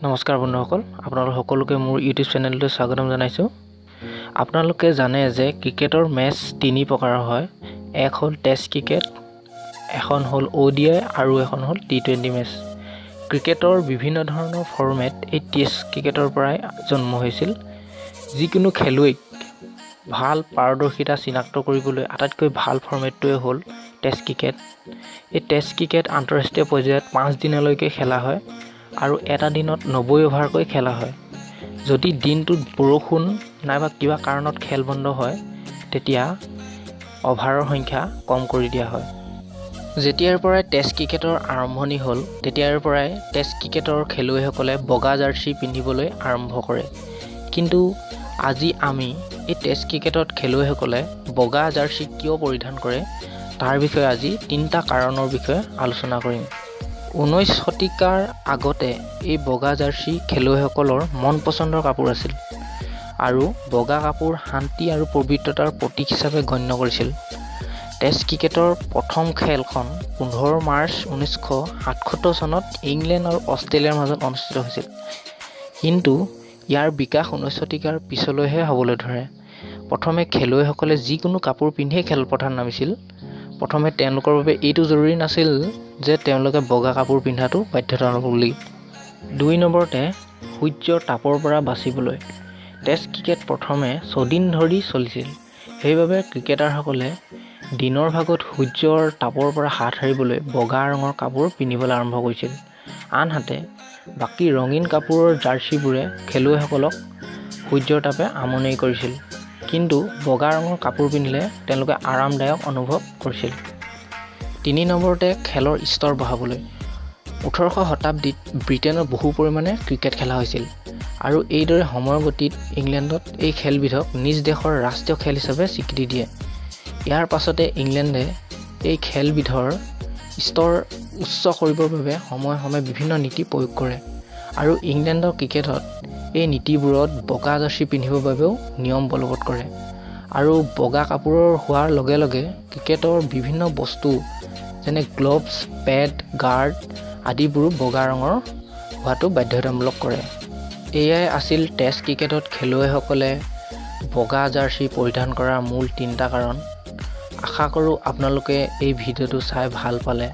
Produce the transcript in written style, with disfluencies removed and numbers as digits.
নমস্কাৰ বন্ধুসকল, আপোনালোক সকলোকে মোৰ ইউটিউব চেনেলটোলৈ স্বাগতম জনাইছোঁ। আপোনালোকে জানে যে ক্ৰিকেটৰ মেচ তিনি প্ৰকাৰৰ হয়। এক হ'ল টেষ্ট ক্ৰিকেট, এখন হ'ল অ'ডিআই আৰু এখন হ'ল টি-টুৱেণ্টি মেচ। ক্ৰিকেটৰ বিভিন্ন ধৰণৰ ফৰ্মেট এই টেষ্ট ক্ৰিকেটৰ পৰাই জন্ম হৈছিল। যিকোনো খেলুৱৈক ভাল পাৰদৰ্শিতা চিনাক্ত কৰিবলৈ আটাইতকৈ ভাল ফৰ্মেটটোৱে হ'ল টেষ্ট ক্ৰিকেট। এই টেষ্ট ক্ৰিকেট আন্তঃৰাষ্ট্ৰীয় পৰ্যায়ত 5 দিনলৈকে খেলা হয় আৰু এটা দিনত 90 অভাৰকৈ খেলা হয়। যদি দিনটোত বৰষুণ নাইবা কিবা কাৰণত খেল বন্ধ হয়, তেতিয়া অভাৰৰ সংখ্যা কম কৰি দিয়া হয়। যেতিয়াৰ পৰাই টেষ্ট ক্ৰিকেটৰ আৰম্ভণি হ'ল, তেতিয়াৰ পৰাই টেষ্ট ক্ৰিকেটৰ খেলুৱৈসকলে বগা জাৰ্চি পিন্ধিবলৈ আৰম্ভ কৰে। কিন্তু আজি আমি এই টেষ্ট ক্ৰিকেটত খেলুৱৈসকলে বগা জাৰ্চি কিয় পৰিধান কৰে তাৰ বিষয়ে আজি তিনিটা কাৰণৰ বিষয়ে আলোচনা কৰিম। 19 শতিকাৰ আগতে এই বগা জাৰ্চি খেলুৱৈসকলৰ মন পচন্দৰ কাপোৰ আছিল আৰু বগা কাপোৰ শান্তি আৰু পবিত্ৰতাৰ প্ৰতীক হিচাপে গণ্য কৰিছিল। টেষ্ট ক্ৰিকেটৰ প্ৰথম খেলখন 15 মাৰ্চ 1977 চনত ইংলেণ্ড আৰু অষ্ট্ৰেলিয়াৰ মাজত অনুষ্ঠিত হৈছিল। কিন্তু ইয়াৰ বিকাশ 19 শতিকাৰ পিছলৈহে হ'বলৈ ধৰে। প্ৰথমে খেলুৱৈসকলে যিকোনো কাপোৰ পিন্ধিয়েই খেলপথাৰত নামিছিল। প্ৰথমে তেওঁলোকৰ বাবে এইটো জৰুৰী নাছিল যে তেওঁলোকে বগা কাপোৰ পিন্ধাটো বাধ্যতামূলক বুলি। 2 নম্বৰতে সূৰ্যৰ তাপৰ পৰা বাচিবলৈ। টেষ্ট ক্ৰিকেট প্ৰথমে ছদিন ধৰি চলিছিল। সেইবাবে ক্ৰিকেটাৰসকলে দিনৰ ভাগত সূৰ্যৰ তাপৰ পৰা হাত সাৰিবলৈ বগা ৰঙৰ কাপোৰ পিন্ধিবলৈ আৰম্ভ কৰিছিল। আনহাতে বাকী ৰঙীন কাপোৰৰ জাৰ্চিবোৰে খেলুৱৈসকলক সূৰ্যৰ তাপে আমনি কৰিছিল। কিন্তু বগা ৰঙৰ কাপোৰ পিন্ধিলে তেওঁলোকে আৰামদায়ক অনুভৱ কৰিছিল। 3 নম্বৰতে খেলৰ স্তৰ বঢ়াবলৈ। 18শ শতাব্দীত ব্ৰিটেইনত বহু পৰিমাণে ক্ৰিকেট খেলা হৈছিল আৰু এইদৰে সময়ৰ গতিত ইংলেণ্ডত এই খেলবিধক নিজ দেশৰ ৰাষ্ট্ৰীয় খেল হিচাপে স্বীকৃতি দিয়ে। ইয়াৰ পাছতে ইংলেণ্ডে এই খেলবিধৰ স্তৰ উচ্চ কৰিবৰ বাবে সময়ে সময়ে বিভিন্ন নীতি প্ৰয়োগ কৰে আৰু ইংলেণ্ডৰ ক্ৰিকেটত এই নীতিবোৰত বগা জাৰ্চি পিন্ধিবৰ বাবেও নিয়ম বলবৎ কৰে। আৰু বগা কাপোৰৰ হোৱাৰ লগে লগে ক্ৰিকেটৰ বিভিন্ন বস্তু যেনে গ্ল'ভছ, পেড, গাৰ্ড আদিবোৰো বগা ৰঙৰ হোৱাটো বাধ্যতামূলক কৰে। এয়াই আছিল টেষ্ট ক্ৰিকেটত খেলুৱৈসকলে বগা জাৰ্চি পৰিধান কৰাৰ মূল তিনিটা কাৰণ। আশা কৰোঁ আপোনালোকে এই ভিডিঅ'টো চাই ভাল পালে।